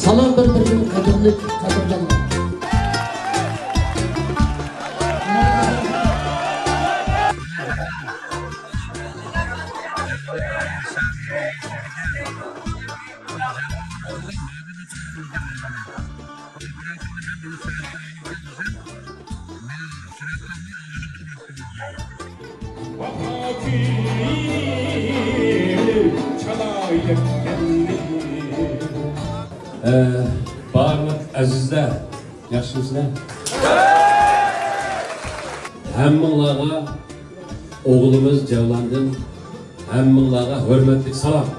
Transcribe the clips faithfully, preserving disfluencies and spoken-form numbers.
سالام بىر-بىرىگە قەدىرلىك قەدىردانلار. ئە، بارلىق ئەزىزلەر، ياخشىمۇسىلەر؟ ھەممىڭلارغا ئوغلىمىز جەۋلاندىن ھەممىڭلارغا ھۆرمەتلىك سالام.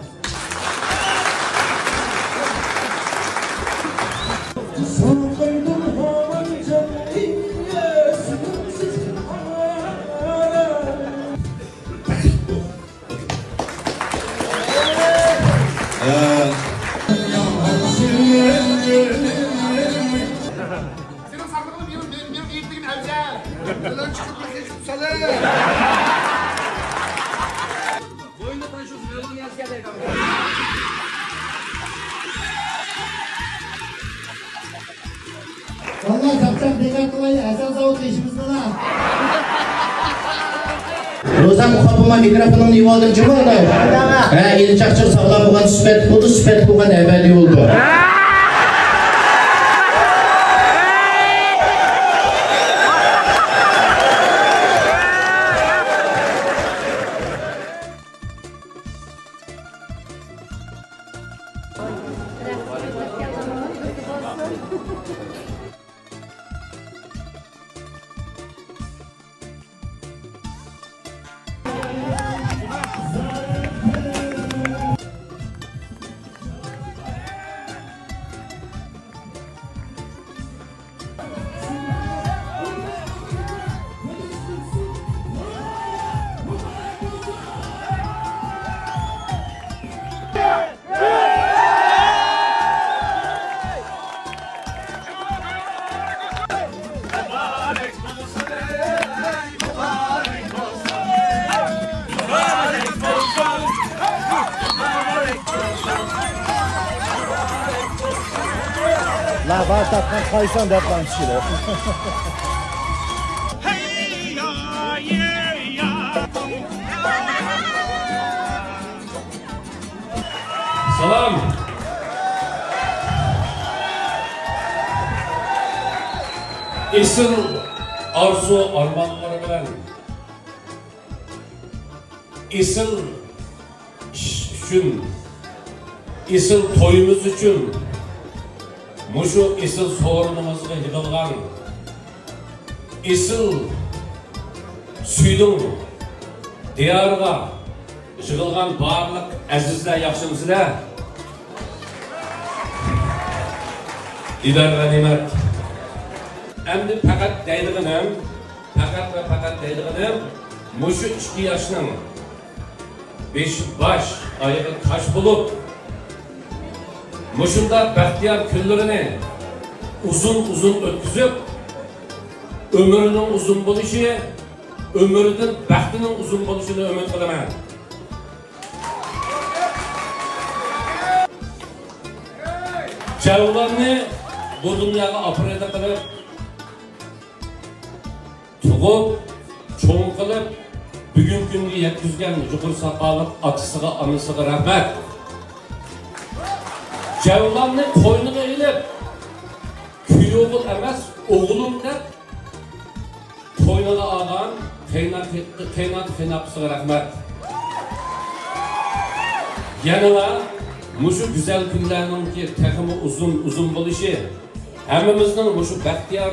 سېنىڭ ساقلىقىڭنى مېنىڭ، مېنىڭ، مېنىڭ ئېيتىدىغىنىم ئەۋزەل. بىلەن چىقىپ بىر خىش سالە. بوينى قويۇشۇپ، يولۇڭ يازغا دەيدۇ. ۋاللا، چاقچاق بىكار قىلاي، ھەسەل زاۋۇتى ئىشىمىزدىلا. روزا، خاپىما، مىكروفونۇڭنى يېۋالدىم، جىم بولدى. ھە، ئېلى چاقچاق ساغلام بولغان سۈپەتلىك بولدى، سۈپەتلىك بولغان ئەبەدىي بولدى. لا، بار تاپقان قايساڭ دەپ قالمىش كېلە. سالام. ئېسىل ئارزۇ ئارمانلىرى بىلەن، ئېسىل ئىش ئۈچۈن، ئېسىل تويىمىز ئۈچۈن، مۇشۇ ئېسىل سورۇنىمىزغا يىغىلغان ئېسىل سۈيدۈڭ دىيارىغا يىغىلغان بارلىق ئەزىزلەر، ياخشىمۇسىلەر؟ دىدار غەنىيمەت. ئەمدى پەقەت دەيدىغىنىم، پەقەت ۋە پەقەت دەيدىغىنىم، مۇشۇ ئىككى ياشنىڭ بېشى باش، ئايىغى تاش بولۇپ، مۇشۇنداق بەختىيار كۈنلىرىنى ئۇزۇن-ئۇزۇن ئۆتكۈزۈپ، ئۆمرىنىڭ ئۇزۇن بولۇشى، ئۆمرىدىن بەختىنىڭ ئۇزۇن بولۇشىنى ئۈمىد قىلىمەن. جەۋلاننى بۇ دۇنياغا ئاپىرىدە قىلىپ، تۇغۇپ، چوڭ قىلىپ، بۈگۈنكى كۈنگە يەتكۈزگەن يۇقىرى ساپالىق ئاتىسىغا، ئانىسىغا رەھمەت. جەۋلاننى قوينىغا ئېلىپ، كۈيئوغۇل ئەمەس، ئوغلۇم دەپ قوينىغا ئالغان قېيىنات، قېيىنات، قېيىنئاپىسىغا رەھمەت. يەنىلا مۇشۇ گۈزەل كۈنلەرنىڭكى تېخىمۇ ئۇزۇن، ئۇزۇن بولۇشى، ھەممىمىزنىڭ مۇشۇ بەختىيار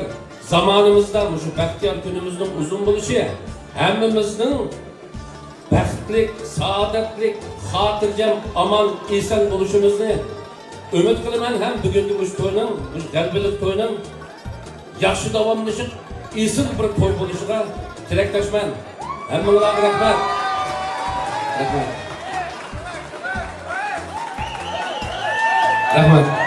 زامانىمىزدا، مۇشۇ بەختىيار كۈنىمىزنىڭ ئۇزۇن بولۇشى، ھەممىمىزنىڭ بەختلىك، سائادەتلىك، خاتىرجەم، ئامان، ئېسەن بولۇشىمىزنى ئۈمىد قىلىمەن ھەم بۈگۈنكى مۇشۇ توينىڭ، مۇشۇ غەلىبىلىك توينىڭ ياخشى داۋاملىشىپ، ئېسىل بىر توي بولۇشىغا تىلەكداشمەن. ھەممىڭلارغا رەھمەت. رەھمەت. رەھمەت.